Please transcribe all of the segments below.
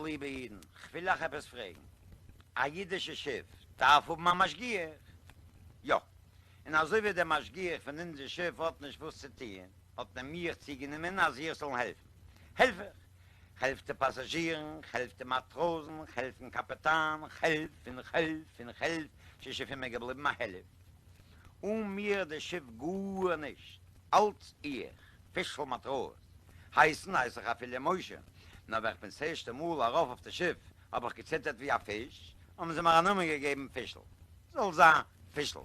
ליבע אידן, כ'וויל אייך עפעס פרעגן. א אידישע שיף דארף האבן א משגיח? יא. און אזוי ווי דער משגיח פון אונזער שיף האט נישט וואס צו טוען, האט מען מיך צוגענומען אז איך זאל העלפן. העלף איך. כ'העלף די פאסאזשירן, כ'העלף די מאטראזן, כ'העלף דעם קאפיטאן, כ'העלף און כ'העלף און כ'העלף, ס'איז שוין פון מיר געבליבן א העלף. אן מיר איז די שיף גארנישט. אלץ איך, פישל מאטראז. הייסן הייס איך אפילו משה, נאר ווען כ'בין ס'ערשטע מאל ארויף אויף די שיף האב איך געציטערט ווי א פיש, האבן זיי מיר א נאמען געגעבן פישל. זאל זיין פישל.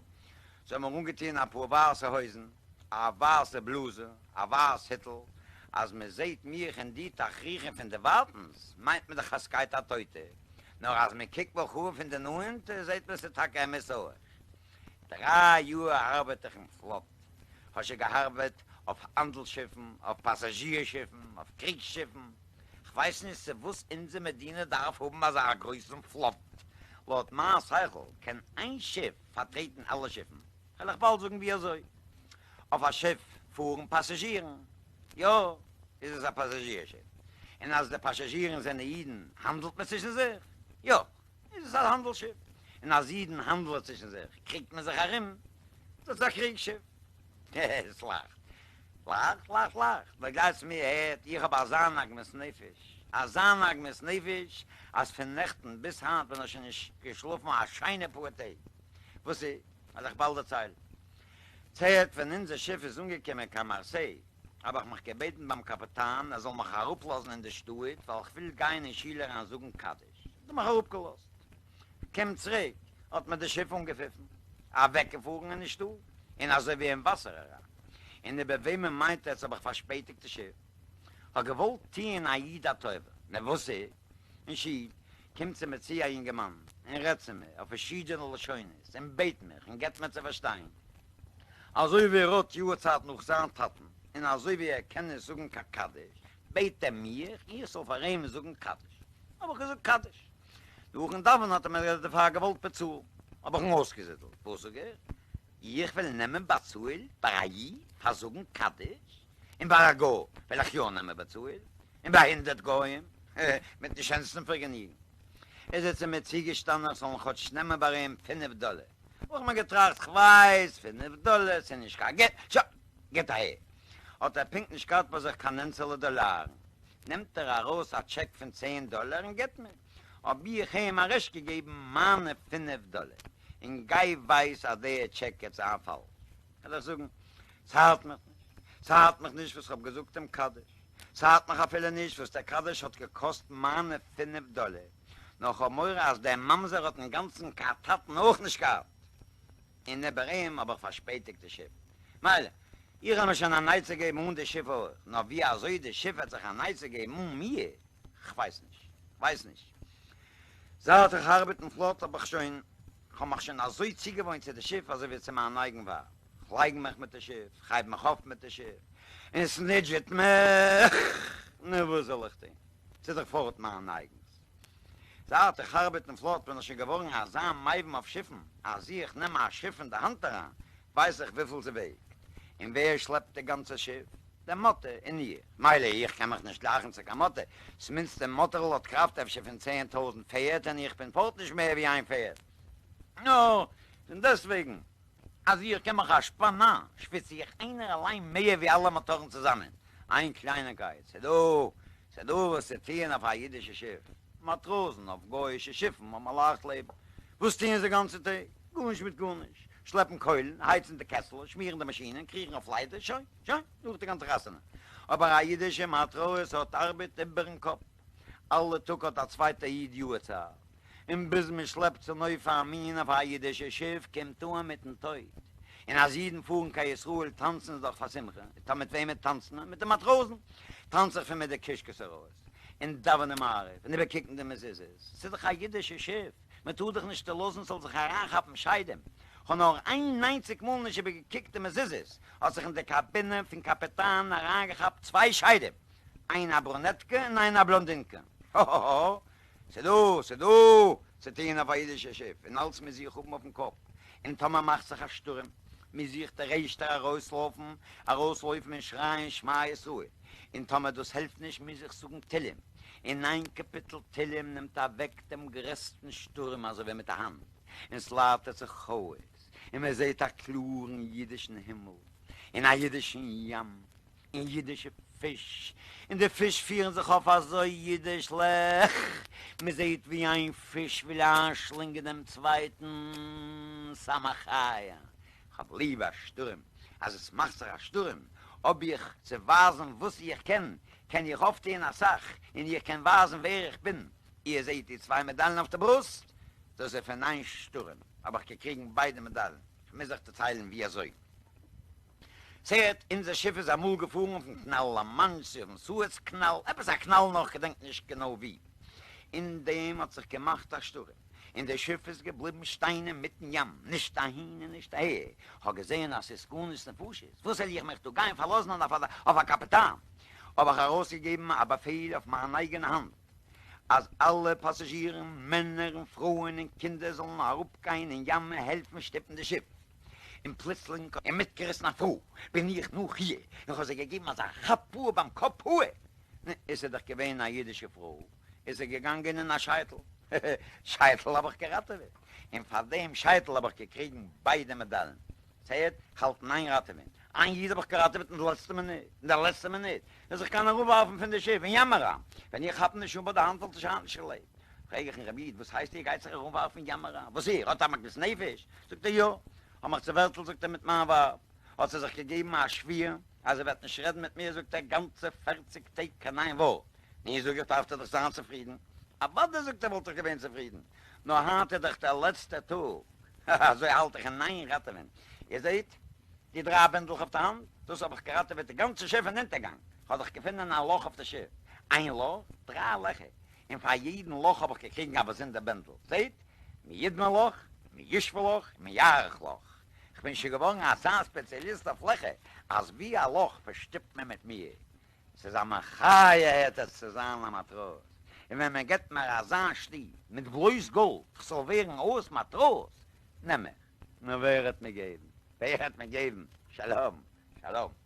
זיי האבן מיר אנגעטוען אפאר ווייסע הויזן, א ווייסע בלוזע, א ווייס היטל, אז מען זעהט מיך אין די תכריכים פון דערווייטנס מיינט מען דאך אז סגייט א טויטע, נאר אז מען קוקט מיך אן פון די נאענט זעהט מען ס'איז טאקע אמת אויך. דריי יאר ארבעט איך אין פלאט, כ'האב שוין געארבעט אויף האנדל שיפן, אויף פאסאזשיר שיפן, אויף קריגס שיפן, כ'ווייס נישט צו וואס אונזער מדינה דארף האבן אזא גרויסן פלאט, לויט מיין שכל קען איין שיף פארטרעטן אלע שיפן, כ'וועל אייך באלד זאגן ווי אזוי. אויף א שיף פארן פאסאזשירן, יא, איז עס א פאסאזשיר שיף, און אז די פאסאזשירן זענען אידן האנדלט מען צווישן זיך, יא, איז עס א האנדל שיף, און אז אידן האנדלען צווישן זיך קריגט מען זיך ארום, איז עס א קריג שיף. עס לאכט, לאכט, לאכט, לאכט, נאר גלייבטס מיר, הערט, איך האב אזא עגמת נפש, אזא עגמת נפש, אז פון נעכטן ביז היינט בין איך שוין נישט געשלאפן א שיינע פאר טעג. וואס איז? וועל איך באלד דערציילן. צעהערט ווען אונזער שיף איז אנגעקומען קיין מארסיי, האב איך מיך געבעטן ביים קאפיטאן ער זאל מיך אראפלאזן אין די שטאט, ווייל כ'וויל גיין אין שול אריין זאגן קדיש. האט ער מיך אראפגעלאזט. כ'קום צוריק, האט מיר די שיף אנגעפיפן, אוועקגעפארן און נישטא, און אזוי ווי אין וואסער אריין. און איבער וועמען מיינט עטס האב איך פארשפעטיגט די שיף? כ'האב געוואלט טוען א איד א טובה. נו וואס איז? אין שול קומט צו מיר צו א יונגערמאן און רעדט צו מיר אויף פארשידענע לשונות און בעט מיך און געבט מיר צו פארשטיין אזוי ווי ער האט יארצייט נאך זיין טאטן און אזוי ווי ער קען נישט זאגן קיין קדיש בעט ער מיך איך זאל פאר אים זאגן קדיש. האב איך געזאגט קדיש. נאכן דאווענען האט ער מיר דערפאר געוואלט באצאלן. האב איך אים אויסגעזידלט, וואס זאג איך? איך וועל נעמען באצאל ביי א איד פאר זאגן קדיש? און ביי א גוי וועל איך יא נעמען באצאל? און ביי הונדערט גוים? מיטן שענסטן פארגעניגן. איז ער צו מיר צוגעשטאנען איך זאל אים כאטש נעמען ביי אים פינף דאלער. האב איך מיר געטראכט, כ'ווייס, פינף דאלער, ס'איז נישט קיין געלט, שוין, גיט אהער. האט ער פונקט נישט געהאט ביי זיך קיין איינצעלע דאלארן. נעמט ער ארויס א טשעק פון צען דאלער און גיט מיר. האב איך אים א רעשט געגעבן מיינע פינף דאלער. און גיי ווייס אז דער טשעק גייט זיין פאלש. וועל איך זאגן, ס'ארט מיך נישט. ס'ארט מיך נישט וואס כ'האב געזאגט דעם קדיש. ס'ארט מיך אפילו נישט וואס דער קדיש האט געקאסט מיינע פינף דאלער. נאר כ'האב מורא אז דער ממזר האט אינגאנצן קיין טאטן אויך נישט געהאט. און איבער אים האב איך פארשפעטיגט די שיף. מילא, איך וועל מיר שוין אן עצה געבן אן די שיף אויך, נאר ווי אזוי די שיף וועט זיך אן עצה געבן אן מיר, כ'ווייס נישט. כ'ווייס נישט. זייט איך ארבעט אין פלאט האב איך שוין, כ'האב מיך שוין אזוי צוגעוואוינט צו די שיף אזוי ווי צו מיין אייגן ווייב. כ'לייג מיך מיט די שיף, כ'הייב מיך אויף מיט די שיף, און ס'נודזשעט מיך. נו וואס זאל איך טון? ס'איז דאך פארט מיין אייגנס. זייט איך ארבעט אין פלאט בין איך שוין געווארן אזא מבין אויף שיפן, אז איך נעם א שיף אין די האנט אריין, ווייס איך וויפיל זי וועגט, און ווער שלעפט די גאנצע שיף, דער מאטאר און איך. מילא איך קען מיך נישט גלייכן צו קיין מאטאר, ס'מינדסטע מאטארל האט קראפט אפשר פון 10,000 פערד און איך בין פארט נישט מער ווי איין פערד. נאר פון דעסטוועגן אז איך געב מיך א שפאן איין, שוויץ איך איינער אליין מער ווי אלע מאטארן צוזאמען. איין קלייניקייט, ס'דא, ס'דא וואס צו טוען אויף א אידישע שיף. מאטראזן אויף גויאישע שיפן האבן א לייכט לעבן. וואס טוען זיי גאנצע טעג? גארנישט מיט גארנישט. שלעפן קוילן, הייצן די קעסלעך, שמירן די מאשינען, קריכן אויף לייטערס, שוין, שוין, נאך די גאנצע חתונה. אבער א אידישע מאטראז האט ארבעט איבערן קאפ. אלע טאג האט א צווייטער איד יאהרצייט. און ביז מען שלעפט צונויף א מנין אויף א אידישע שיף קומט אן מיטן טויט, און אז אידן פארן קיין ישראל טאנצן זיי דאך פאר שמחה, טא מיט וועמען טאנצט מען? מיט די מאטראזן! טאנצט זיך פון מיר די קישקעס ארויס, און דאווענען מעריב, און איבערקוקן די מזוזות, ס'איז דאך א אידישע שיף, מען טאר דאך נישט דערלאזן ס'זאל זיך אריינכאפן שדים, כ'האב נאר איין איינציג מאל נישט איבערגעקוקט די מזוזות, האט זיך אין די קאבינע פון קאפיטאן אריינגעכאפט צוויי שדים, איין א ברונעטקע און איין א בלאנדינקע, האהאהא, ס'דא, ס'דא צו טוען אויף א אידישע שיף, און אלץ מוז איך האבן אויפן קאפ, און טאמער מאכט זיך א שטורעם, מוז איך דער ערשטער ארויסלויפן, ארויסלויפן און שרייען שמע ישראל, און טאמער דאס העלפט נישט מוז איך זאגן תהלים, און איין קאפיטל תהלים נעמט אוועק דעם גרעסטן שטורעם אזוי ווי מיט א האנט, און ס'לייטערט זיך אויס, און מען זעט א קלארן אידישן הימל, און א אידישן ים, און אידישע פיש, און די פיש פירן זיך אויף אזוי אידישלעך, מען זעט ווי איין פיש וויל איינשלינגען דעם צווייטן, ס'א מחיה, כ'האב ליב א שטורעם, אז עס מאכט זיך א שטורעם, האב איך צו ווייזן וואס איך קען, קען איך אויפטוען אסאך, און איך קען ווייזן ווער איך בין. איר זעט די צוויי מעדאלן אויף די ברוסט? דאס איז פון איין שטורעם האב איך געקריגן ביידע מעדאלן, כ'מוז אייך דערציילן ווי אזוי. זעט, אונזער שיף איז אמאל געפארן אויפן קאנאל לא מאנש צו אויפן סועץ קאנאל, עפעס א קאנאל נאר כ'געדענק נישט גענוי ווי. אין דעם האט זיך געמאכט א שטורעם, און די שיף איז געבליבן שטיין אינמיטן ים, נישט אהין און נישט אהער. כ'האב געזען אז ס'איז סכנת נפשות, וואס זאל איך מיך דא גיין פארלאזן אויף א קאפיטאן? האב איך ארויסגעגעבן א באפעל אויף מיין אייגענע האנט, אז אלע פאסאזשירן, מענער און פרויען און קינדער זאלן אראפגיין אין ים און העלפן שטופן די שיף. און פלוצלינג האט מיטגעריסן א פרוי, בין איך נאך איר, און כ'האב זי געגעבן אזא כאפ אן ביים קאפ האר, נו, עס איז דאך געווען א אידישע פרוי, איז זי געגאנגען אין א שייטל, שייטל האב איך געראטעוועט, און פאר דעם שייטל האב איך געקריגן ביידע מעדאלן, זעהט, כ'האלט אין איין ראטעווען, איין איד האב איך געראטעוועט אין די לעצטע מינוט, אין דער לעצטע מינוט, איז זיך געגאנגען אראפווארפן פון די שיף אין ים אריין, ווען איך כאפ אים נישט אן ביי די האנט וואלט ער שוין היינט נישט געלעבט. פרעג איך אים רבי איד וואס הייסט איר גייט זיך אראפווארפן אין ים אריין, וואס איר האט א עגמת נפש? זאגט ער יא, האב מיך צעווערטלט זאגט ער מיט מיין ווייב, האט זי זיך געגעבן א שבועה אז זי וועט נישט רעדן מיט מיר זאגט ער גאנצע פערציג טעג קיין איין ווארט, נו זאג איך דארפט איר דאך זיין צופרידן, אוודאי זאגט ער וואלט איך געווען צופרידן, נאר היינט איז דאך דער לעצטער טאג, אזוי האלט איך אין איין ראטעווען, איר זעט די דריי בענדלעך אויף די האנט, דאס האב איך געראטעוועט די גאנצע שיף פון אונטערגאנג, כ'האב דאך געפונען א לאך אויף די שיף, איין לאך, דריי לעכער, און פאר יעדן לאך האב איך געקריגן א באזונדער בענדל, זעט, מי ידמה לך, מי ישווה לך, מי יערך לך, כ'בין שוין געווארן אזא ספעציאליסט אויף לעכער, אז ווי א לאך פארשטופט מען מיט מיר. ס'איז א מחיה הערט עטס צו זיין א מאטראז, און ווען מען געט מיר אזא שטוב מיט בלויז גאלד כ'זאל ווערן אויס מאטראז, נעם איך. נו ווער העט מיר געבן? ווער העט מיר געבן? שלום! שלום!